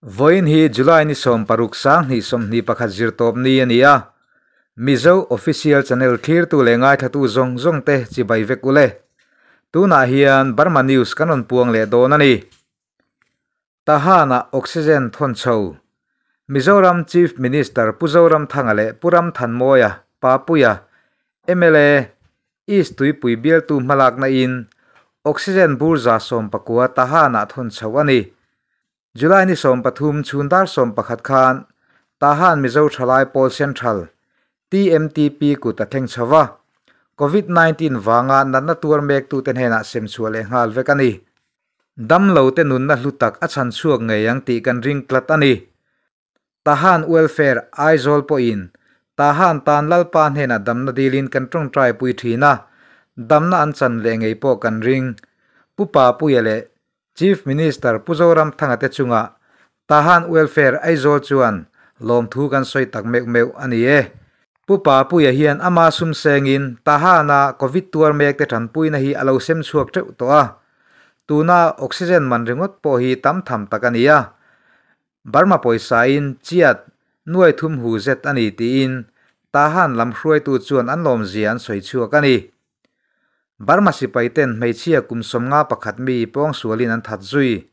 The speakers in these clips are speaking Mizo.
Vawiin hi July ni 60 2021 zirtawp ni a ni a, Mizo Official Channel thlirtu leh ngaithlatu zawng zawng te chibai vek ule. Tunah hian Burma News kan rawn puang leh dawn a ni. Tahan-ah Oxygen thawn chho. Mizoram Chief Minister Pu Zoramthanga leh Pu Ramthanmawia, Papuia, mla, East Tuipui bialtu hmalakna in Oxygen bur 19 Tahan-ah thawn chho a ni. July ni 13 chhun dar 11 khan Tahan Mizo Thalai Pawl Central, TMTP, kut a thleng chho va, Covid-19 vanga natna tuar mektute hnenah sem chhuah leh nghal vek a ni. Damlo te nunna hlu tak a chhan chhuak ngei ang tih kan ring tlat a ni. Tahan Welfare Aizawl pawhin Tahan tan Lalpa hnenah damna dilin kan tawngtai pui thin a, damna an chan leh ngei pawh kan ring. Pu Papuia leh Chief Minister Pu Zoramthanga te chungah Tahan Welfare Aizawl chuan lawmthu kan sawi tak meuh meuh a ni e. Pu Papuia hian ama sum sengin Tahana Covid tuar mek te tanpuina hi a lo sem chhuak teuh tawh a. Tuna oxygen man ringawt pawh hi tam tham tak a ni a. Burma pawisa in chiat nuai thum hu zet a ni tiin Tahan lam hruaitu chuan an lawmzia an sawi chhuak a ni. Burma sipai ten hmeichhia kum 51 mi pawng sualin an that zui.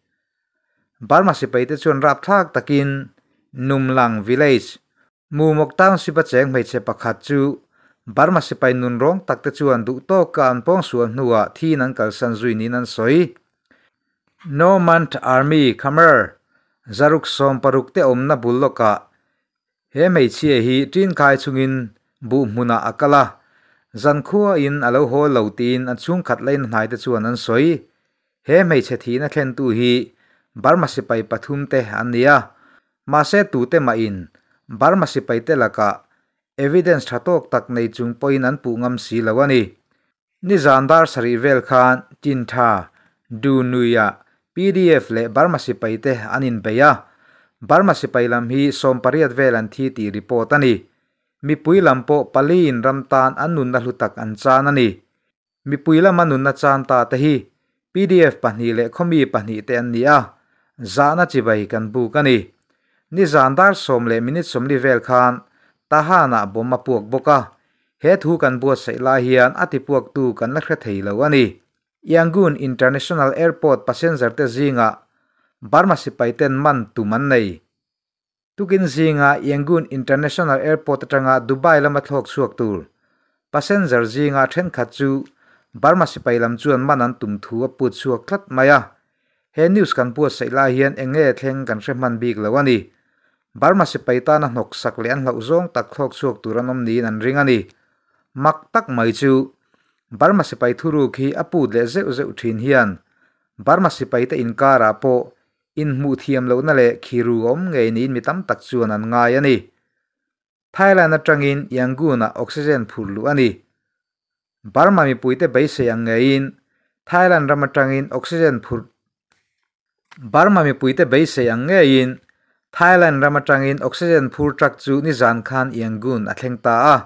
Burma sipai te chuan rap thlak takin Numlang village Mumok township a cheng hmeichhe pakhat chu Burma sipai nun rawng tak te chuan duh tawk ka an pawng sual hnuah thin an kalsan zui niin an sawi. Normand Army Khmer 160 te awmna bul lawkah he hmeichhia hi tin khai chungin buh hmunah a kal a, zan khua in a lo haw lo tiin an chhung khat lain hnai te chuan an sawi. He hmeichhe thihna thlen tu hi Burma sipai pathum te an ni a, mahse tu te mah in Burma sipai te lakah evidence tha tawk tak nei chung pawhin an puh ngam si lo a ni. Ni zan dar sarih vel khan tin tha du nuia PDF leh Burma sipai te an inbei a, Burma sipai lam hi 18 vel an thi tih report a ni. Mipui lam pawh pali in ram tan an nunna hlu tak an chan a ni. Mipui lama nunna chan ta te hi PDF pahnih leh khawmi pahnih te an ni a, zahna chibai kan buk a ni. Ni zan dar 10 leh minute 40 vel khan Tahan-ah bawm a puak bawk a, he thu kan buatsaih lai hian a ti puak tu kan la hre thei lo a ni. Yangon International Airport passenger te zinga Burma sipai ten man tum an nei. Tukin zinga Yangon International Airport atanga Dubai lama thlawk chhuak tur. Passenger zinga thenkhat chu Burma sipai lam chuan man an tum thu a put chhuak tlat mai a. He news kan buatsaih lai hian enge thleng kan hre hman bik lo a ni. Burma sipai tana hnawk sak leh an hlauh zawng tak thlawk chhuak tur an awm niin an ring a ni. Mak tak mai chu Burma sipai thuruk hi a put leh zeuh zeuh thin hian Burma sipai te inkara pawh in hmuh thiam lohna leh khiru awm ngei niin mi tam tak chuan an ngai a ni. Thailand atangin Yangon-ah oxygen phur luh a ni. Burma mipuite beisei ang ngeiin Thailand ram atangin oxygen phur Burma mipuite beisei ang ngeiin Thailand ram atangin oxygen phur truck chu ni zan khan Yangon a thleng ta a.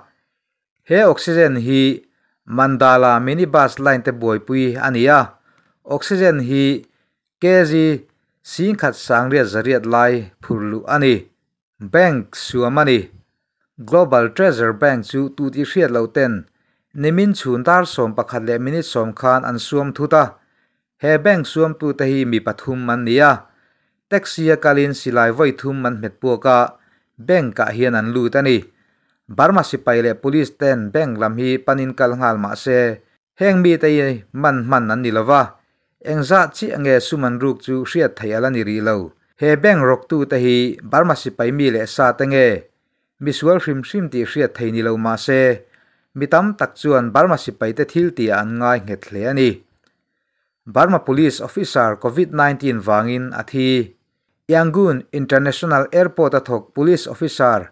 He oxygen hi Mandala minibus line te buaipui a ni a. Oxygen hi kg 1,100 lai phur luh a ni. Bank suam a ni. Global Treasure Bank chu tu ti hriat lo ten nimin chhun dar 11 leh minute 10 khan an suam thut a. He bank suam tu te hi mi pathum an ni a. Taxi a kalin silai voi thum an hmet puak a, bank ah hian an lut a ni. Burma sipai leh police ten bank lam hi panin kal nghal mah se heng mi te hi man hman an ni lova, engza chi ange suman ruk chu hriat thei ala ni ri lo. He bank rok tu te hi Burma sipai mi leh sa te nge misual hrim hrim ti hriat thei ni lo ma se mi tam tak chuan Burma sipai te thil ti an ngai nghet hle a ni. Burma Police Officer COVID-19 wangin a thi. Yangon International Airport a thawk Police Officer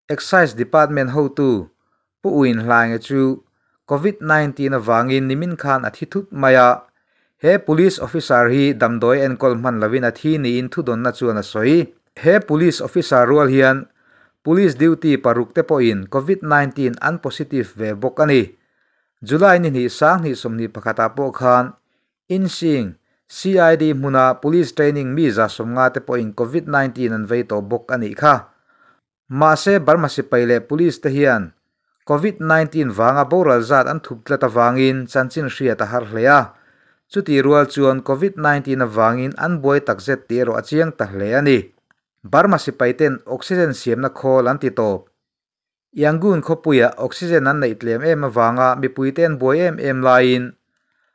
Excise Department hotu Pu Uin Hlainge chu COVID-19 awangin nimin khan a thi thut mai a. He police officer hi damdawi enkawl hman lovin a thi niin thudawna chuan a sawi. He police officer rual hian police duty paruk te pawhin COVID-19 an positive ve bawk a ni. July ni hnih 2021 ah pawh khan Insing CID hmuna police training mi 150 te pawhin Covid 19 an vei tawh bawk a nih kha. Mahse Burma sipai leh police te hian Covid 19 vanga boral zat an thup tlat avangin chanchin hriat a har hle a. Chutih rual chuan Covid 19 avangin an buai takzet tih erawh a chiang ta hle a ni. Burma sipai ten oxygen siamna khawl an ti tawp. Yangon khawpuia oxygen an neih tlem em avanga mipui te an buai em em laiin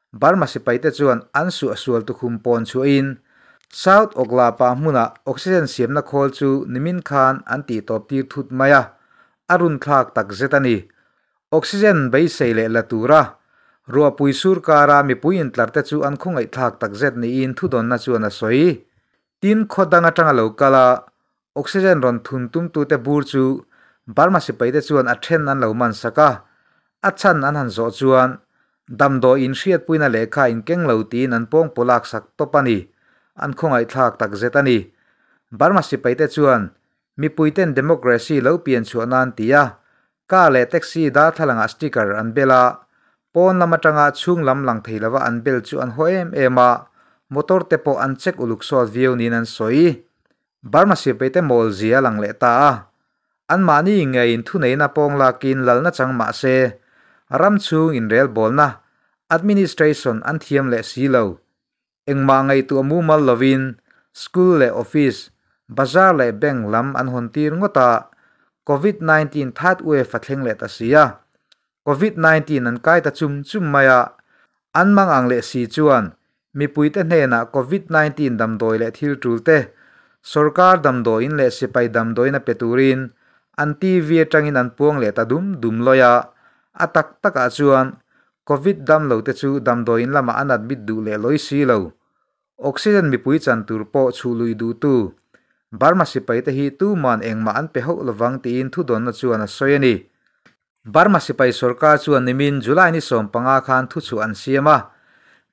Burma sipai te chuan an suahsual tukhum pawn chhuahin South Oklapa hmuna oxygen siamna khawl chu nimin khan an tih tawp tir thut mai a, a runthlak takzet a ni. Oxygen beisei leh la tura ruahpui sur kara mipui intlar te chu an khawngaihthlak takzet niin thudawnna chuan a sawi. Tin, khaw dang atanga lo kal a, oxygen rawn thun tumtute bur chu Burma sipaite chuan a then an lo man sak a, a chhan an han zawh chuan damdawi inhriatpuina lehkha inkeng lo tiin an pawng paw lak sak tawp a ni. An khawngaihthlak takzet a ni. Burma sipaite chuan mipuiten democracy lo pian chhuah nan ti a, car leh taxi darthlalangah sticker an bel a, pawn lam atanga chhung lam lang thei lova an bel chu an haw em em a, motor te pawh an check uluk sawt viau niin an sawi. Burma sipaite mawl zia a lang leh ta a, anmahni ngeiin thuneihna pawng lakin lalna chang mah se, ram chhung inrelbawlna, administration, an thiam leh si lo. Engmah ngaihtuah mumal lovin school leh office, bazar leh bank lam an hawn tir ngawt a, Covid 19 third wave a thleng leh ta si a. Covid 19 an kai ta chum chum mai a, an mang ang leh si chuan mipuite hnenah Covid 19 damdawi leh thil tul te, sorkar damdawiin leh sipai damdawiin a pe turin an TV atangin an puang leh ta dum dum lawi a, a tak takah chuan Covid damlo te chu damdawiin lamah an admit duh leh lawi si lo. Oxygen mipui chan tur pawh chhuh lui duhtu Burma sipai te hi tuman engmah an pe hauh lovang tiin thudawnna chuan a sawi a ni. Burma sipai sorkar chuan nimin July ni 15 khan thuchhuah an siam a.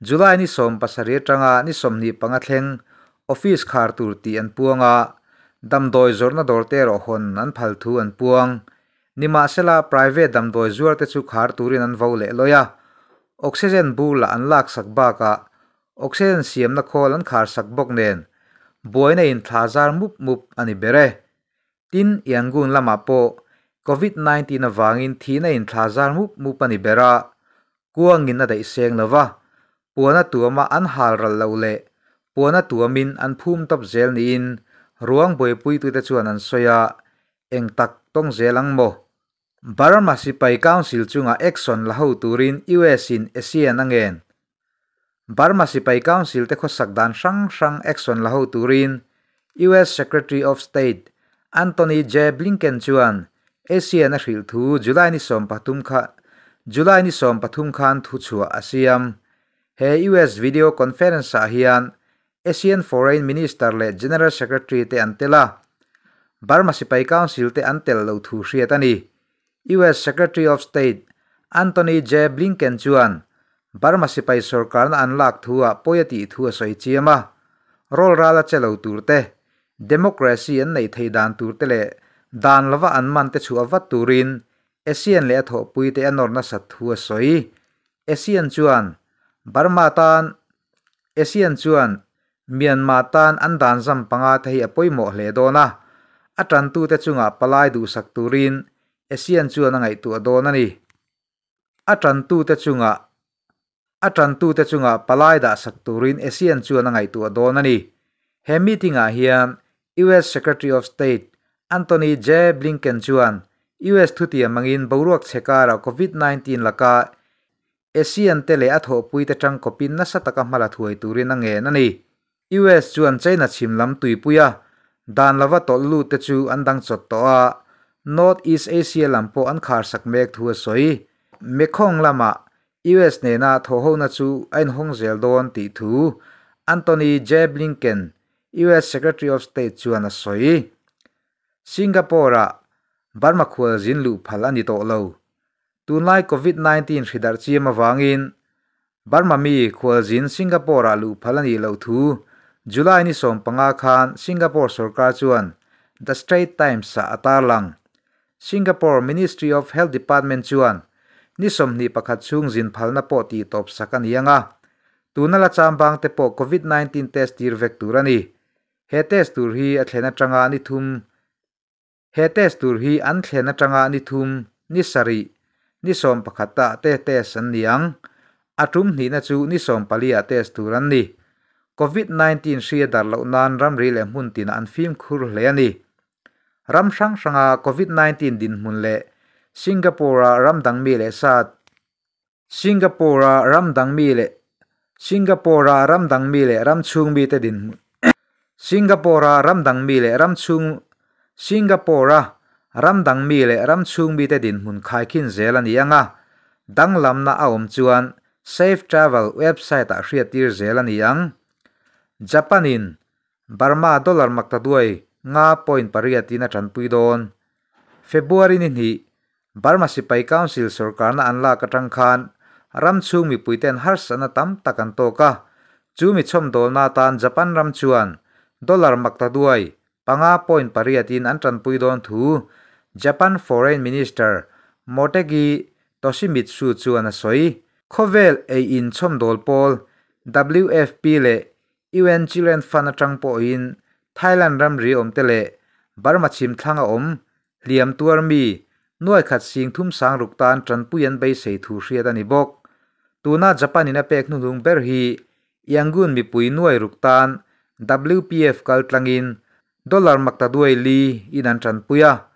July ni 17 atanga ni 25 thleng office khar tur tih an puang a, damdawi zawrhna dawr te erawh hawn an phal thu an puang. Nimahsela private damdawi zuar te chu khar turin an vo leh lawi a. Oxygen bur lah an laksak bakah oxygen siamna khawl an kharsak bawk nen buaina in thla zar mup mup a ni ber e. Tin, Yangon lamah pawh Covid 19 avangin thihna in thla zar mup mup a ni ber a, kuangin a daih seng lova, puana tuama an hal ral lo leh puana tuamin an phum tawp zel niin ruang buaipuitute chuan an sawi a, eng tak tawng zel ang maw? Burma sipai council chunga action la ho turin US in ASEAN a ngen. Burma sipai council te khawsak dan hrang hrang action la ho turin US Secretary of State Antony J. Blinken chuan ASEAN a hrilh thu July ni 13 kha July ni 13 khan thu chhuah a siam. He US video conference ah hian ASEAN Foreign Minister leh General Secretary te an tel a, Burma sipai council te an tel lo thu hriat a ni. US Secretary of State Antony J. Blinken chuan Burma sipai sorkarna an lak thu ah pawi a tih thu a sawi chiam a, rol ral a che lo tur te, democracy an neih theih dan tur te leh dan lova an man te chhuah vat turin ASEAN leh a thawhpui te a nawr nasat thu a sawi. ASEAN chuan Burma tan ASEAN chuan Myanmar tan an dan zam panga te hi a pawimawh hle dawn a, a tantute chungah palai duhsak turin ASEAN chuan a ngaihtuah dawn a ni. A tantute chungah a tantute chungah palai dahsak turin ASEAN chuan a ngaihtuah dawn a ni. He meeting ah hian US Secretary of State Antony J. Blinken chuan US thutiam angin boruak chhe karah Covid 19 laka ASEAN te leh a thawhpui te tangkawpin nasa taka hmala thuai turin a ngen a ni. US chuan China chhim lam tuipui a, dan lova tawlh lut te chu an dang chawt tawh a, North East Asia lam pawh an kharsak mek thu a sawi. Mekong lamah US nena thawhhona chu a inhawng zel dawn tih thu Antony J. Blinken, US Secretary of State chuan a sawi. Singapore-ah Burma khualzin luh phal a ni tawh lo. Tunlai Covid 19 hridarh chiam avangin Burma mi khualzin Singapore-ah luh phal a nih loh thu July ni 15 khan Singapore sorkar chuan The Straits Times-ah a tarlang. Singapore Ministry of Health Department chuan ni 21 chhung zin phalna pawh tih tawp sak a ni ang a. Tuna la chambang te pawh Covid-19 test tir vek tur a ni. He test tur hi a thlen atanga ni thum He test tur hi an thlen atanga ni thum, ni sarih, ni 11 ah te test an ni ang. A tum hnihna chu ni 14 ah test tur an ni. Covid-19 hri a darh loh nan ramri leh hmun tinah an fimkhur hle a ni. Ram hrang hranga Covid-19 dinhmun leh Singapore-a ram dang mi leh sat Singapore-a ram dang mi leh Singapore-a ram dang mi leh ram chhung mite dinhmun Singapore-a ram dang mi leh ram chhung Singapore-a ram dang mi leh ram chhung mite dinhmun khaikhin zel a ni ang a, danglamna a awm chuan Safe Travel website-ah hriattir zel a ni ang. Japan-in Burma dollar maktaduai nga point pariat in a tanpui dawn. February ni hnih, Burma Sipai Council sorkarna an lak atang khan ram chhung mipuiten harsatna tam tak an tawk a, chu mi chhawmdawlna atan Japan ram chuan dollar maktaduai panga point pariat in an tanpui dawn thu Japan Foreign Minister Motegi Toshimitsu chuan a sawi. Khawvel ei in chhawmdawl pawl WFP leh UN Children Fund atang pawhin Thailand ramri awmte leh Burma chhim thlang a awm hliam tuar mi nuai khat sing thum sang ruk tan tanpui an beisei thu hriat a ni bawk. Tuna Japan in a pek hnuhnung ber hi Yangon mipui nuai ruk tan WPF kal tlangin dollar maktaduai li in an tanpui a.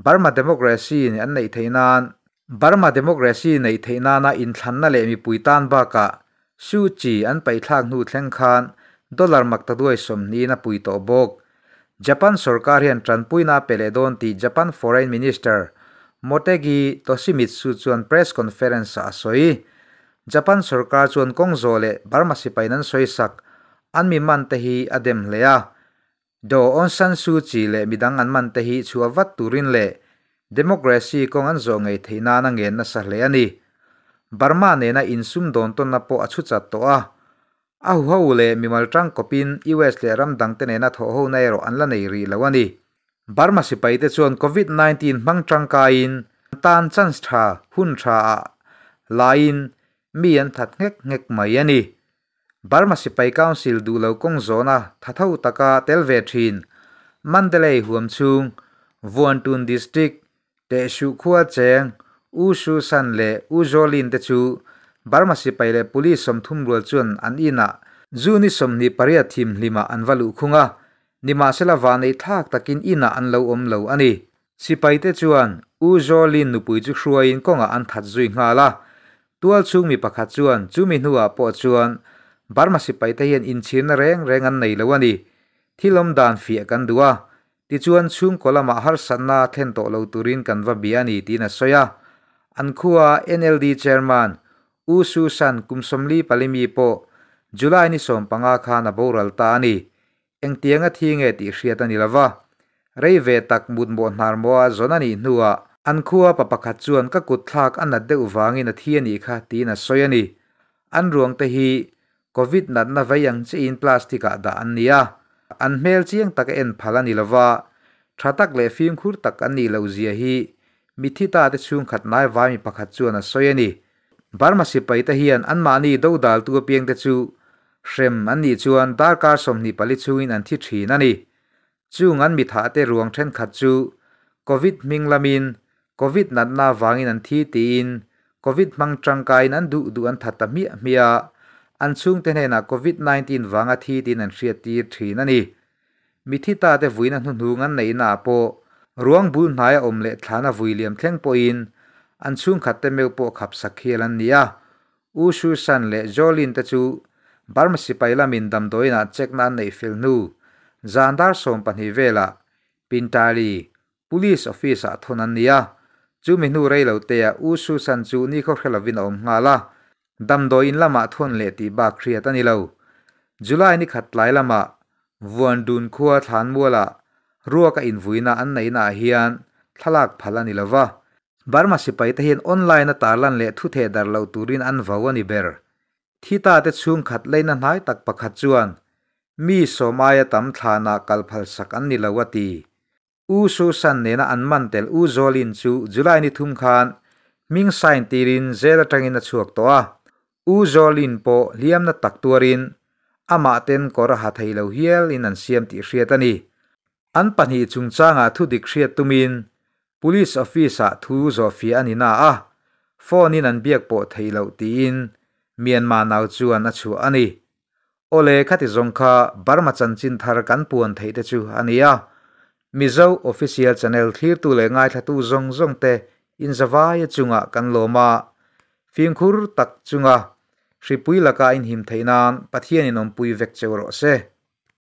Burma democracy an neih theih nan Burma democracy neih theih nana inthlanna leh mipui tan bakah Suu Kyi an paih thlak hnu thleng khan dollar maktaduai 20 in a pui tawh bawk. Japan sorkar hian tanpuina pe leh dawn tih Japan Foreign Minister Motegi Toshimitsu chuan press conference ah a sawi. Japan sorkar chuan kawng zawh leh Burma sipai nan sawi sak an mi man te hi a dem hle a. Daw Aung San Suu Kyi leh midang an man te hi chhuah vat turin leh democracy kawng an zawh ngei theih nan a ngen nasa hle a ni. Burma nena insum dawn tawnna pawh a chhu chat tawh a. A huho leh mimal tang kawpin US leh ram dang te nena thawh ho na erawh an la nei rih lo a ni. Burma sipai te chuan Covid-19 hmang tangkaiin tan chance tha hun tha ah lain mi an that ngek ngek mai a ni. Burma Sipai Council duh lo kawng zawhna tha tho taka tel ve thin Mandalay huam chhung Vuantun District Tehsuh khua cheng U Su San leh U Zolin te chu Burma Sipai leh Police 30 rual chuan an inah June 28 thim hlimah an va luh khung a, nimahsela vanei thlak takin inah an lo awm lo a ni. Sipai te chuan U Zolin nupui chu hruaiin kawngah an that zui nghal a. Tual chhung mi pakhat chuan chu mi hnuah pawh chuan Burma sipai te hian inchhirna reng reng an nei lo a ni. Thil awm dan fiah kan duh a, tichuan chhungkaw lamah harsatna thlen tawh lo turin kan va bia a ni tiin a sawi a. An khua NLD chairman U Su San kum 44 mi pawh July ni 15 khan a boral ta a ni. Engtianga thi nge tih hriat a ni lova. Rei ve tak mut mawh hnar maw a zawn a nih hnuah an khua pa pakhat chuan ka kut thlak a nat deuh vangin a thi a nih kha tiin a sawi a ni. An ruang te hi Covid natna vei ang chiin plastic ah dah an ni a. An hmel chiang tak a en phal a ni lova. Tha tak leh fimkhur tak an nih loh zia hi mithi ta te chhung khat nai vai mi pakhat chuan a sawi a ni. Burma sipai te hian anmahni do dal tu apiang te chu hrem an nih chuan darkar 24 chhungin an thi thin a ni. Chung an mi tha te ruang then khat chu Covid hming lamin Covid natna wangin an thi tiin Covid hmang tangkain an duh duh an that ta hmiah hmiah an chhung te hnenah Covid-19 wanga thi tin an hriat tir thin a ni. Mi thi ta te vuina hnuhnung an neihna ah pawh ruang bul hnai a awm leh thlana vui liam thleng pawhin an chhung khat te meu pawh khap sak hial an ni a. U Su San leh Jolin te chu Burma sipai lamin damdawiinah check na an neih fel hnu zandar 12 vela Pintali Police Office ah thon an ni a. Chu mi hnu rei lo te a U Su San chu ni khaw hrelovin a awm nghal a. Damdawiin lamah thon leh tih bak hriat a ni lo. July ni khat tlai lamah Vuandun khua thlan muala ruak a invuina an neihna ah hian thlalak phal a ni lova. Burma sipai te hian online a tarlan leh thu theh dar lo turin an vau a ni ber. Thi ta te chhung khat leina hnai tak pakhat chuan mi sawmaia tam thlana kal phal sak an ni lo a ti. U Su San nena an man tel U Zolin chu July ni thum khan ming sign tirin zel atangin a chhuak tawh a. U Zaw Lin pawh hliam na tak tuarin amah ten kawr a ha thei lo hial in an siam tih hriat a ni. An pahnih chungchangah thu dik hriat tumin Police office ah thu zawhfiah a ni na a, phone in an biak pawh theih loh tiin Myanmar nau chuan a chhuah a ni. Awle khati zawng kha Burma chanchin thar kan puan theih te chu a ni a, Mizo official channel thlirtu leh ngaithlatu zawng zawng te inzavaia chungah kan lawm a, fimkhur tak chunga hripui laka inhim theih nan Pathianin awmpui vek cheu rawh se.